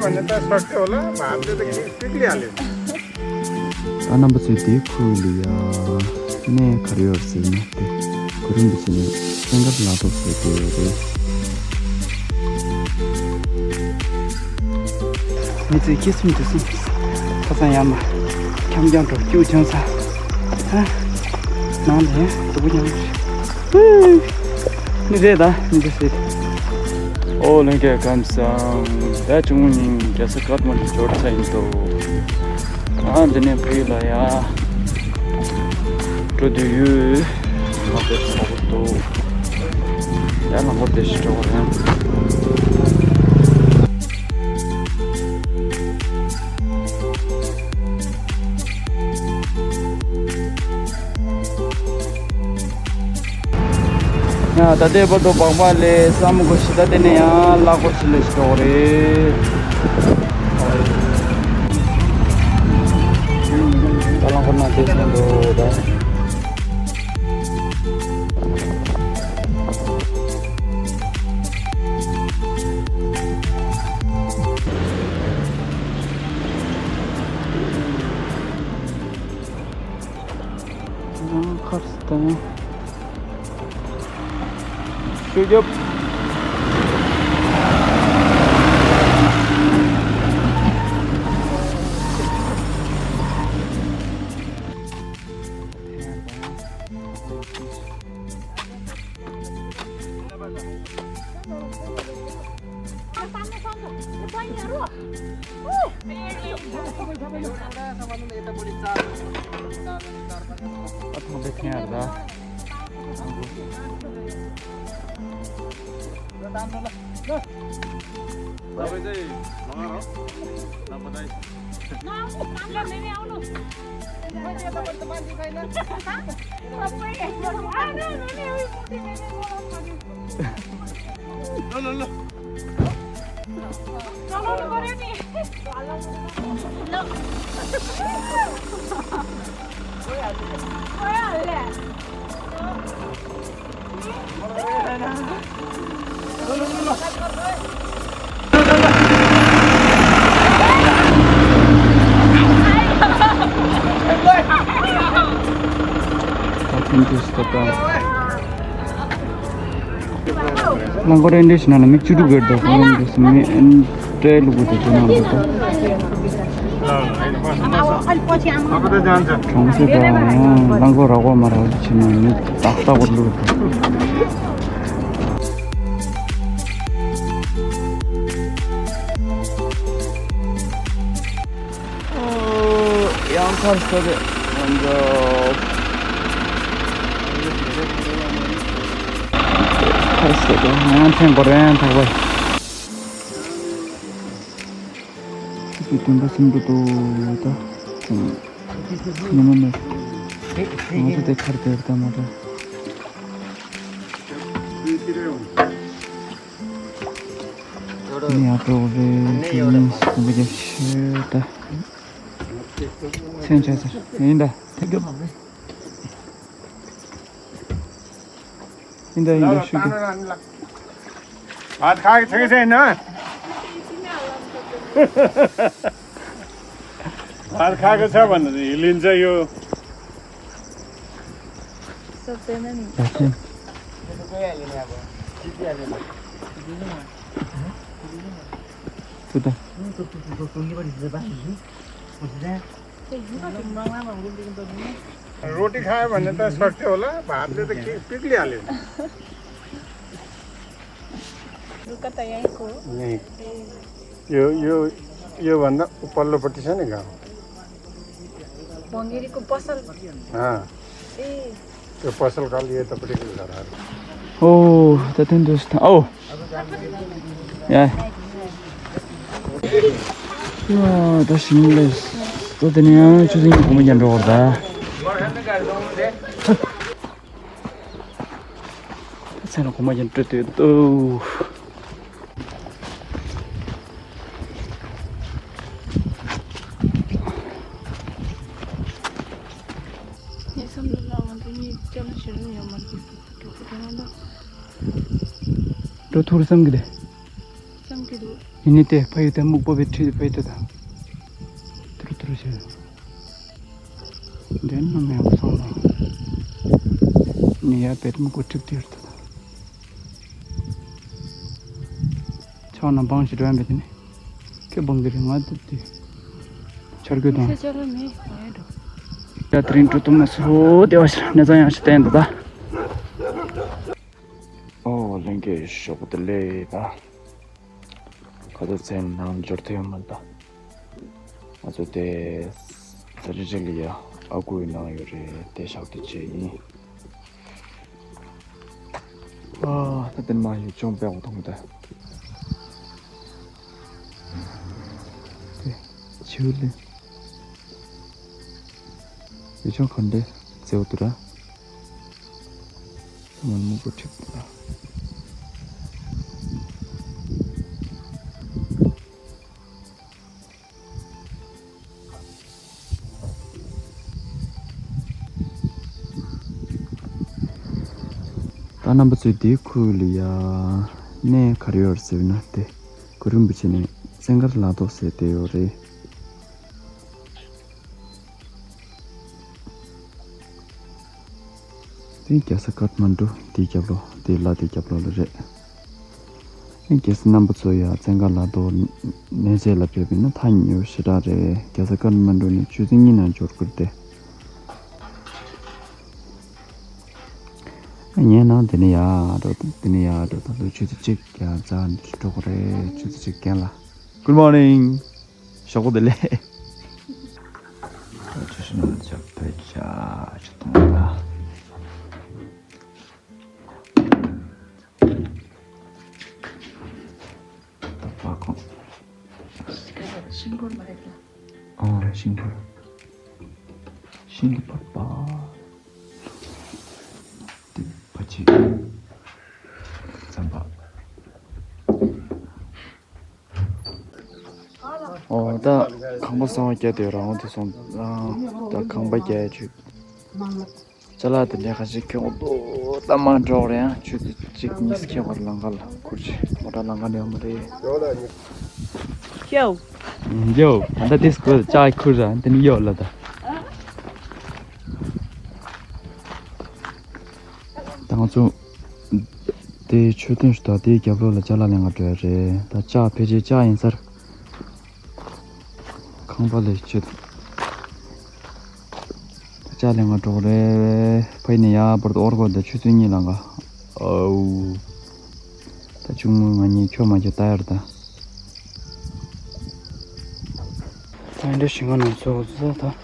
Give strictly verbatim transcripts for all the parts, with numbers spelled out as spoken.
ད་རྣམ་པ་ཚོས་དེའི་ཁུལ་ལ་ཡ་གནས་ག་རེ་ཡོད་ཟེར་ན་དེ་གུ་རུ་འདི་ཕྱི་ནས་སེང་དཀར་ལ་ཐོག་ཟེར་དེ་རེད། མི་ཚོས་སྐྱེ་སེམས་འདི་སེམས་ཁ་སང་ཡར་མར་འཁྱམ་འཁྱམ་འགྲོ་སྐྱུག་བྱང་ས་ནང་དེ་སྡུག་པོ་མྱངས། མི་རེད་ད་མི་འདི་ཟེར། ཨོ་ལྷན་རྒྱས་ཁམས་བཟང་། ཟླ་བཅུ་དགུ་ཉིན་རྒྱལ་ས་ཀཏ་མན་ཌུ་འབྱོར་ཚར་ཡིན་འདུག་ཨ་འདི་ནས་བོད་ལ་ཡ་འགྲོ་དུས་ཡུལ་ང་དེ་ཚོགས་འདུག་ཡ་ལམ་བར་དེ་ཞིག་འགྲོ་བ་རེད། ཡ་ད་ལྟའི་བར་དུ་སྦག་སྦག་ལས་ས་མུ་གོ་ཞི་ད་དེ་ནས་ཡང་གླ་འཁོར་ཞིག་ལས་ཤི་འགྲོ་རེད། ད་གླ་འཁོར་ནང་དེ་སོང་འགྲོ་ད། ཁར་སྟོང་། ཤུ་རྒྱབ། རླངས་འཁོར་འདྲེན་ནང་ལ་མི་བཅུ་དྲུག་བར་དུ་ཧོང་ལུང་གི་སུ་མི་ཨན་ཏྲེ་ལུ་གུ་དེ་ཚོ་ནང་དུ་གྲོང་གསེབ་དང་རླངས་འཁོར་རག་པ་མ་རག་ཅི་ཕྱིན་ནས་མི་ཏག་ཏག་བར་ལུ་གུ། ཡང་ཁར་སོ་རེད། ང་ཚོ་ཁར་སོ་རེད། ཡང་ཐེངས་པ་རེད་ཐག་པ། ཁྱི་དུད་འགྲོ་སུམ་འགྲོ་ཏོ་ད། ཉི་མ་མེད། ང་ཚོ་དེ་ཁར་དེར་ད་མ་ད། ནི་ཡ་ཏོ་རེད། ཁྱི་མི་སྐུ་མི་རྒྱབ་ཤི་ད། མཚན་ཆ་ཚ་ཡིན་ད། ཡིན་ད་ཡིན་ད་ཤུ་གི། ཨ་ཁ་གི་ཚེ་ཚེ་ན། ཨ་ཁ་གི་ཚེ་བ་ན་ལིན་ཛ་ཡོ། ད་ཐེན། ཐུ་ད། रोटी खायो भने त सक्थ्यो होला, भातले त के पिक्लिहाल्यो नि। रुका त यहीँको हो। यहीँ। यो, यो, योभन्दा उपल्लोपट्टि छ नि गाउँ। भङ्गेरीको पसल। अँ। ए। त्यो पसल खालि यतापट्टिको घरहरू। ओ, त त्यहाँ दुस त। औ। या। ཡ་ད་ཞིམ་ལས། ད་དེ་ནས་ཡང་ཆུ་ཚན་གོང་མ་རྒྱབ་འགྲོ་བར་ད། ད་ཚན་གོང་མ་རྒྱབ་འགྲོ་དུས་ཏོ། ངའི་བསམ་བློ་ལ་ང་ཚོ་གཉིས་སྐྱབས་ན་ཞེ་རུང་ཡོད་མ་རེད་ཟེར་འགྲོ་གི་འདུག་ན་ད། འགྲོ་ཐུབ་རེད་བསམ་གི་རེད། བསམ་གི་འདུག་ཡིན་ནི་དེ་ཕ་ཡུལ་དེ་སྨུག་པོ་བའི་ཁྲིད་ཕ་ཡུལ་དེ་དང་། ཐུར་ཐུར་བྱས། འདྲེན་ན་མེད་པ་སོང་ལ། ནི་ཡ་བེད་སྨུག་པོ་ཁྲིད་དེ་ཡོད་དེ་དང་། ཆ་ན་བང་ཞིག་འགྲོ་ཡ་མེད་དེ་ནི། ཁྱོད་བང་གི་རིང་ང་དེ་དེ། འཆར་གོས་དང་། ཁྱོད་ཅག་ལ་མེད་ང་ཡ་འགྲོ། ཡ་དེ་རིང་འགྲོ་ཐུབ་མ་སོང་དེ་བ་ཞིག་གནས་ཚང་ཡང་ཞིག་བསྟན་འདུག་ད། ཨོ་ལྷན་རྒྱས་ཞོགས་པ་བདེ་ལེགས་ད། ཁ་ཚ་ཚན་ནང་འབྱོར་ཐུབ་ཡོད་མ་རེད་ད། ང་ཚོ་དེ་ས་ཆ་གཅིག་ལ་ཡ་ཨ་ཁུ་ཡི་ནང་ཡོད་རེད་དེ་ཞག་དེ་བྱས་ཡིན། ཨ་ད་དེ་མ་ཡོད་ཅུང་པེ་འོང་ཐོང་ད། དེ་བྱིའུ་ལེ། ཡོད་ཅུང་ག་འདྲ་བརྩེ་བོ་འདུག་ར། མོན་མོ་གོ་ཁྲིད་ད། ད་རྣམ་པ་ཚོས་འདིའི་ཁུལ་ལ་ཡ་གནས་ག་རེ་ཡོད་ཟེར་ན་དེ་གུ་རུ་རིན་པོ་ཆེ་ནས་བཙན་མཁར་ལ་རྡོ་ཟེར་དེ་ཡོད་རེད། དེ་རྒྱལ་ས་ཀཏ་མན་ཌུ་དེའི་རྒྱབ་ལོགས་དེའི་ལ་དེའི་རྒྱབ་ལོགས་ལ་རེད། རྒྱལ་སྲས་རྣམ་པ་ཚོ་ཡང་བཙན་མཁར་ལ་རྡོ་གནས་མཇལ་ལ་ཕེབས་པ་ཡིན་ན་ཐག་ཉེ་བོ་ཞེ་དྲག་རེད། རྒྱལ་ས་ཀཏ་མན་ཌུ་ནས་ཆུ་ཚོད་གཉིས་ནང་འབྱོར་དགོས་རེད་དེ། ངའི་ནང་དེ་ནས་ཡར་འགྲོ་དེ་ནས་ཡར་འགྲོ་ད་ལོ་ཆུ་ཚོད་གཅིག་ཡར་འཛེགས་འགྲོ་དགོས་རེད། ཆུ་ཚོད་གཅིག་རྐྱེན་ལ། Good morning. ཞོགས་པ་བདེ་ལེགས། ཆུ་ཤིང་ལ་ཆབ་བེ་ཆ་ཆུ་གཏོང་ལ། ད་ཕ་ཁོང་། ཤིང་ཕོར་མ་རེད་ལ། ཨོ་ཤིང་ཕོར། ཤིང་གི་ཕོར་པ། དེ་ཕ་ཆེ། རྩམ་པ། ཨོ་ད་ཁང་པ་གསར་པ་བརྒྱབ་དེ་རང་དེ་སོང་ཨ་ད་ཁང་པ་བརྒྱབ་ཡ་ཆུ། ཅ་ལག་དེ་འདྲ་ཁ་ཤས་ཁྱོད་འོ་ད་མ་འགྲོ་རེད་ཨ། ཆུ་ཚོད་གཅིག་གཉིས་ཁྱད་པར་ལམ་ཁ་ལ་ཁུར་ཆེ་མོ་ཊ་ལམ་ཁ་ནས་ཡོང་མ་རེད། ཡོ། ཡོ། ད་ལྟ་དེ་སྐོར་ལྕགས་ཁུར་ར་དེ་ནི་ཡོད་ལ་ད། ད་ང་ཚོ་དེ་མཆོད་རྟེན་ཞིག་དང་དེའི་རྒྱབ་ལོགས་ལ་ཅ་ལག་ལེན་ག་འགྲོ་ཡ་རེད། ད་ལྕགས་ཕལ་ཆེར་ལྕགས་ཡིན་ས་རེད། ཁང་པ་ལས་ཆེད་དུ་ལྕགས་ལེན་ག་འགྲོ་གི་རེད། ཕ་ཡི་ནས་ཡར་བར་དུ་འོར་དགོས་འདི་ཆུ་ཚོད་གཉིས་ལང་ག། ཨའུ། ད་གཅུང་མོ་ང་གཉིས་ཁྱོད་མ་ཁྱོད་ལྟ་ཡར་ད། ད་འདི་ཞིང་ཁ་ནང་ཚོ་ཚོ་ད།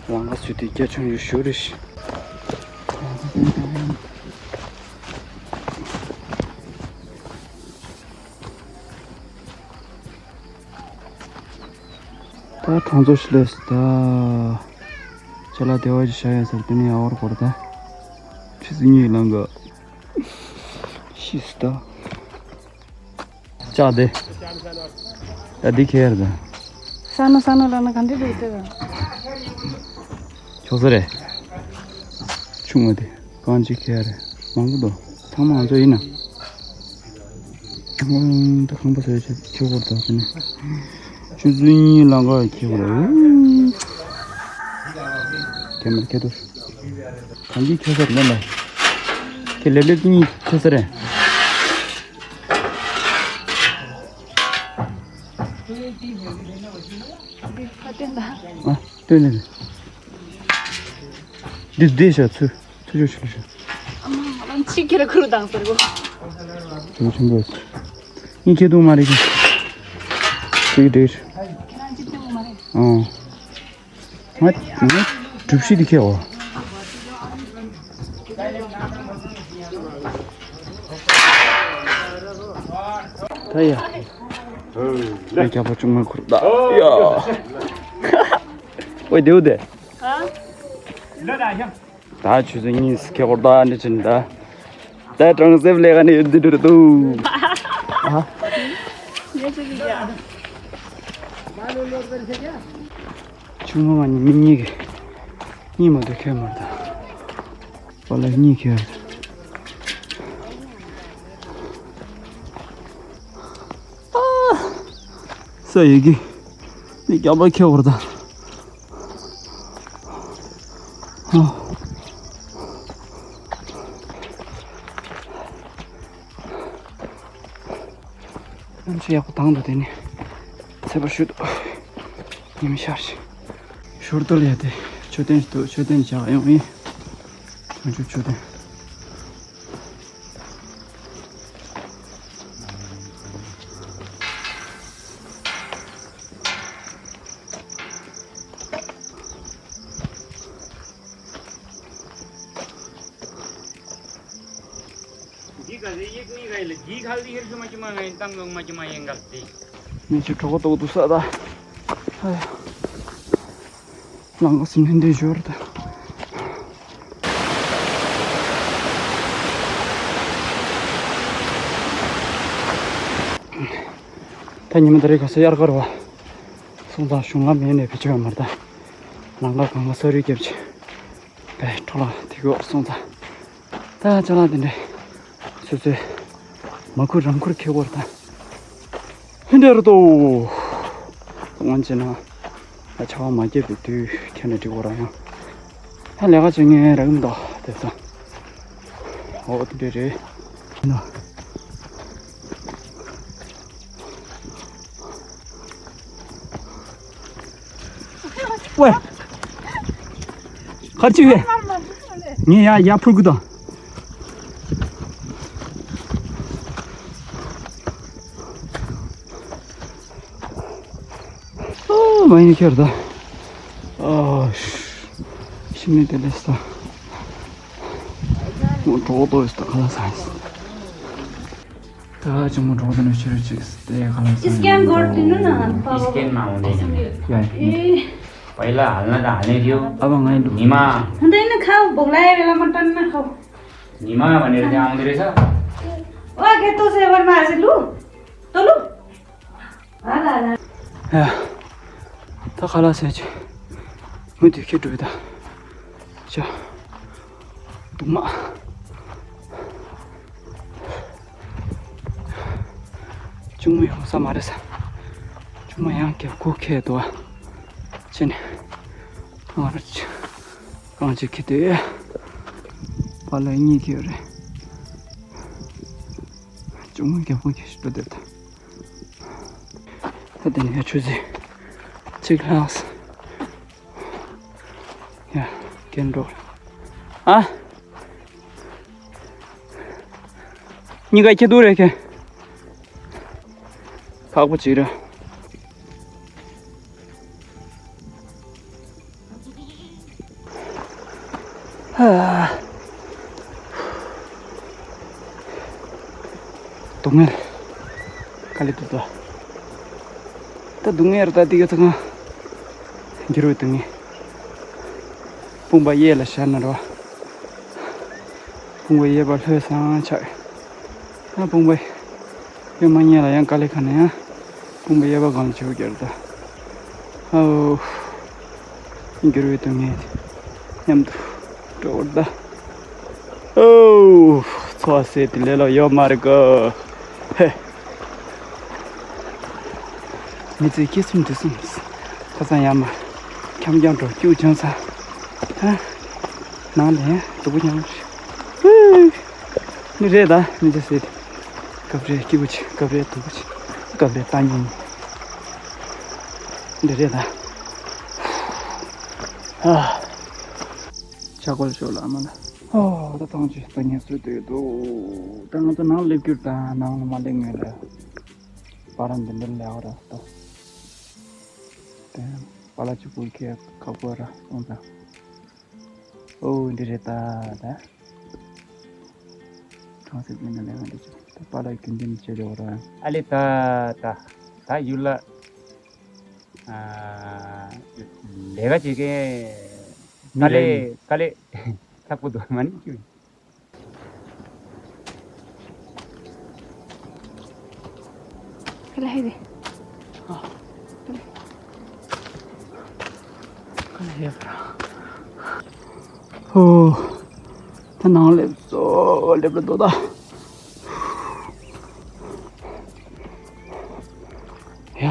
ལང་ཀ་ཚུད་དེ་རྒྱ་ཆུང་ཡོད་ཞུ་རེ་ཞིག་ད་གྲོང་ཚོ་ཞིག་ལས་སུ་ད། ཅ་ལག་དེ་བ་ཞིག་བཞག་ཡོད་ཟེར་དེ་ནས་ཡང་བར་བར་ད། ཁྲི་ཚོ་གཉིས་ལང་ཀ་ཤིས་སུ་ད། ལྕགས་དེ། ད་འདི་ཁྱེར་དང་། ས་ན་ས་ན་ལ་ན་ག་འདྲ་འདུག་དེ་དང་། ཆོག་ས་རེད། ཆུང་བ་དེ་རྐང་གཅིག་ཁྱེར་རེད། མང་པོ་འདུག་ཚང་མ་ང་ཚོ་ཡིན་ན། ཨང་ད་ཁང་པ་ཟེར་ཆེ་ཆེ་བོར་དང་དེ་ནི། ཆུ་ཚོད་གཉིས་ལང་ཀ་ཁྱེར་བ་རེད། ཁྱེད་མར་ཁྱེད་དུ། གང་གིས་ཁྱོད་སར་ལེན་ལ། ཁྱེད་ལེབ་ལེབ་གཉིས་ཁྱོད་སར་རེད། ཨ་སྟོན་ལེ། འདི་འདི་ཤ་ཚུ་ཚུ་ཆུ་ཆུ་ལེ་ཤ། ཨ་མ་ང་ལ་ཕྱི་ཁྱེར་ཁུར་དང་ཟེར་གོ། ཚུ་ཆུ་འགོ། ངས་ཁྱེད་དུ་མ་རེད་ཀི། ཁྱེད་འདྲེ། ཁྱེད་རང་ཅི་ཐེ་མོ་མ་རེད། ཨོ། ང་ང་གྲུ་བཞི་འདི་ཁྱེར་འོ། ད་ཡ། ངས་རྒྱབ་པ་ཅུང་མ་ཁུར་ད་ཡ། ཨོའི་དེའུ་དེ། ད་ཆུ་ཚོད་གཉིས་ཁྱེར་འོ་ད་འདི་ཕྱིན་ད། ད་གྲོང་གསེབ་ལས་ཀ་ནས་ཡོད་འདི་འདྲ་འདུག་ཨ། ངས་ཅི་གི་ཡ། ཆུང་མ་མ་ནི་མི་གཉིས་ཀྱི་གཉིས་མ་གཏོགས་ཁྱོད་མ་རེད་ད། པ་ལགས་གཉིས་ཁྱོད་རེད། ཡི་གེ་ནི་རྒྱབ་པ་ཁེ་བར་དང་། ཨ། ཅི་ཡག་པོ་དང་དུ་དེ་ནི་ཚེ་བར་ཞུ་དུ་ཉིམ་ཤར་ཞིང་། ཞོར་དུ་ལས་དེ་མཆོད་རྟེན་ཞིག་འདུག་མཆོད་རྟེན་བཞག་ཡོང་ཡིན། བྱང་ཆུབ་མཆོད་རྟེན། འདི་ག་ཟེ་ཡིག་ནི་ག་ཡི་ལ་འདི་ཁ་ལ་འདི་ཧེར་ཤུ་མ་ཅི་མ་ང་ཡིན་བཏང་ཡོང་མ་ཅི་མ་ཡིན་ག་ལ་དེ། མི་ཚོ་གྲོགས་པོ་ཏོག་ཏུ་ས་ད། ཨ་ཡ། ལང་ཀ་སིམ་ཧན་དེ་ཞོར་ད། ད་ཉི་མ་ད་རེས་ག་ས་དབྱར་ཁར་བ། སོང་ཙང་གཞུང་ལམ་ཡིན་ནས་བེད་སྤྱོད་ཡོད་མ་རེད་ད། ལང་ཀ་གང་ག་ས་རུད་རྒྱབ་ཆེ། པའི་འཕྲོ་ལ་དེ་གོ་སོང་ཙང་། ད་ཅ་ལག་དེ་འདྲས་ཚོད་ཚོད་མ་ཁུར་རང་ཁུར་ཁེ་བོར་ད། ཧིན་དེ་རུ་ཏོ། སྔོན་ཆེ་ན་ད་ཆར་པ་མ་བརྒྱབ་པའི་དུས་ཁྱེད་ནས་འགྲིག་གོ་ར་ཡང་། ད་ལས་ཀ་བྱེད་ངེས་རག་མི་འདུག་དེ་ཚོ། འོ་དེ་འདྲས་རེད། ཡིན་ནོ། ཝེ། གར་ཅི་ཝེ། ངས་ཡ་ཡ་ཕུར་གུ་དང་། ཨོ་མ་ཡིན་ཁྱེར་ད། ཨོ། ཤི་མི་དེ་ལས་ད། ངོ་གྲོགས་ཏོ་ཡོད་ད་ག་ལ་ས་ཡིན། ད་ཅུང་མོ་གྲོགས་དང་ནས་ཕྱིར་ཅིག་སྟེ་ཁ་ལ་ས་ཡིན་སི་ཀེན་གོར་དེ་ནི་ན་ང་པ་སི་ཀེན་མ་འོང་དེ་ཡིན། ཡ་ཡིན། ཨེ། པའི་ལ་ཨ་ལ་ད་ཨ་ལེ་རིའོ། ཨ་བ་ང་ཡིན་འདུག་ཉི་མ། ཧན་དེ་ནི་ཁ་བོག་ལ་ཡ་རེ་ལ་མ་ཏན་ན་ཁ་བོ། ཉི་མ་བ་ནེ་རེ་ཨང་དེ་རེ་ས། ཨོ་ཁེ་ཏོ་སེ་བར་མ་སེ་ལུ། ཏོ་ལུ། ཨ་ལ་ལ། ཡ། ད་ཁ་ལ་སེ་ཅི། མུ་དུ་ཁེ་འགྲོ་ད། ཅ། དུག་མ། གཅུང་མོ་ཡོང་ས་མ་རེད་ས། གཅུང་མོ་ཡང་རྒྱབ་ཁུག་ཁེལ་འདུག་ཨ། ཅི་ནས། ང་ར་ཅི། རྐང་གཅིག་ཁེལ་དེ། པ་ལ་གཉིས་ཁེལ་རེད། གཅུང་མོ་རྒྱབ་ཁུག་ཁེལ་ཞིག་འགྲོ་བསྡད་ད། ད་དེ་ནས་ཆུ་ཚོད་གཅིག་ལྷག་སོང་། ཡ། གན་འགྲོ། ཨ། གཉིས་ཀ་ཁྱི་དུག་རེད་ཁྱེད། ཁག་པོ་ཅིག་རེད། ཧ། སྡུག་བསྔལ། དཀའ་ལས་འདུག་ད། ད་སྡུག་བསྔལ་རེད་ད་འདི་ག་ཚང་མ། འགྱུར་བའི་སྡུག་བསྔལ། དཔུང་པ་གཡས་ལ་བཞག་ན་རོ། དཔུང་པ་གཡས་པ་ལྷོད་སང་ཆགས། ད་དཔུང་པ་གཡོན་མ་གཡས་ལ་ཡང་དཀའ་ལས་ཁ་ནས་ཡང་། དཔུང་པ་གཡས་པ་སྒང་ལ་བྱེད་དགོས་ཀྱི་རེད་ད། ཨོ། འགྱུར་བའི་སྡུག་བསྔལ་མཉམ་དུ་འགྲོ་བར་གདའ། ཨོ། འཚོ་བ་ཟེར་དེ་ལས་ལོག་ཡོད་མ་རེད་གོ། ཧེ། མི་ཚེ་སྐྱིད་གསུམ་འདི་གསུམ། ཁ་སང་ཡར་མར་འཁྱམ་འཁྱམ་འགྲོ་སྐྱུག་བྱུང་ས། ཧ། ནང་ལ་ཡང་སྡུག་པོ་མཉམ་རེད། ཧུ། མི་རེད་ད་མི་ཚེ་ཟེར་དེ། སྐབས་རེ་སྐྱིད་པོ་ཆེ་སྐབས་རེ་སྡུག་པོ་ཆེ་སྐབས་རེ་ལྟ་ཉན་ཉན། འདི་རེད་ད། ཨ། ཇ་གོལ་ཤོར་ལ་མ་ལ། ཨོ་ད་ཐང་ཆུ་ད་ངས་སུ་དེ་འདུག་ད་ང་ཚོ་ནང་སླེབས་རྒྱུར་ད་ནང་ལ་མ་སླེབས་ངེས་ལ། པ་ར་འདི་འདྲ་ལས་འོ་ར་ད། དེ་པ་ལ་ཅིག་པུ་ཁེ་ཁག་པོ་ར་སོང་ཙང་། ཨོ་འདི་རེད་ད་ད། གྲོང་གསེབ་ཀྱི་ནང་ལས་ང་འདི་ཅིག་ད་པ་ལ་རྒྱུན་ལྡན་བྱེད་རེད་འོ་ར། ཨ་ལེ་ད་ད་ད་ཡུལ་ལ། ལས་ཀ་བྱེད་མཁན་དཀའ་ལས་དཀའ་ལས་ཁག་པོ་འདུག་མ་ནི་ཁྱོད། ཁ་ལ་ཧེ་རེ། ཁ་ལ་ཧེ་ཕ། ཧོ། ད་ནང་སླེབས་སོ་སླེབས་རེད་འདུག་ད། ཡ།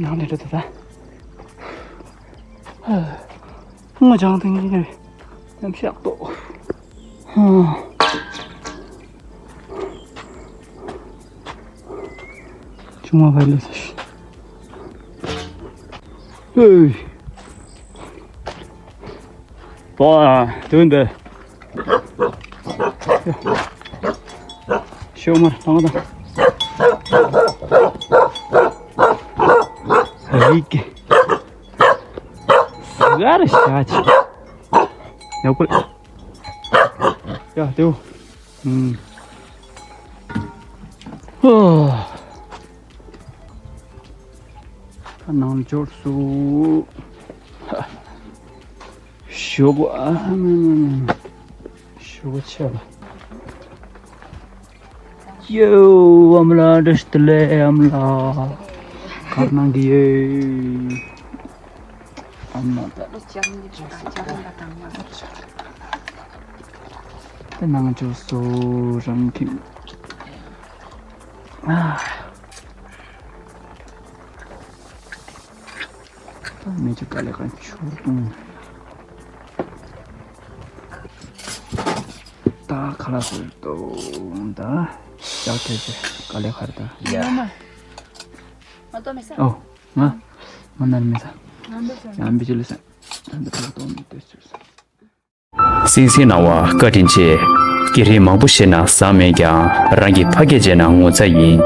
ཡང་ལས་འགྲོ་ད་ད། སྔོ་ལྗང་ཐིང་ཐིང་རེད། ཡང་ཤག་ཏོ། ཧ། ཆུང་མ་བལ་ལོ་ཟེར། ཧེ། པ། དུས་འདི། ཤོག་མར་ལངས་དང་། རིག་གི། སི་གར་ཤ་ཆི། ཡག་པོ། ཡ་དེའུ། ཨུམ། ཧོ། ད་ནང་འབྱོར་སོང་། ཞོགས་པ་ཨ་མ་མ་མ། ཞོགས་པ་ཆེ་བ། ཡོ། ཨ་མ་ལགས་བཀྲ་ཤིས་བདེ་ལེགས། ཨ་མ་ལགས་གར་གནང་གི་ཡོད། ཨ་མ་ད། ད་ནང་འབྱོར་སོང་རང་ཁྱིམ། ཨ། མེ་ཆུ་དཀའ་ལས་ཁག་ཆུ་བཏུང་། ད་ཁ་ལག་ཟེར་དོ། ད་ཞག་ཐེ་ཚེ་དཀའ་ལས་ཁག་རེད་ད། ཡ། མ་གཏོགས་མེད་ས། ཨོ། ང་། ང་ནར་མེད་ས། ང་འདི་ས། ཡང་འབི་ཅི་ལི་ས། ད་འདི་ཁ་ལག་གཏོང་མི་འདོད་ཟེར་ས། སིང་སིང་གནང་བ་བཀའ་དྲིན་ཆེ། སྐད་རིགས་མང་པོ་ཤེས་ན་བཟང་མེད་ཀྱང་རང་གི་ཕ་སྐད་བརྗེད་ན་ངོ་ཚ་ཡིན།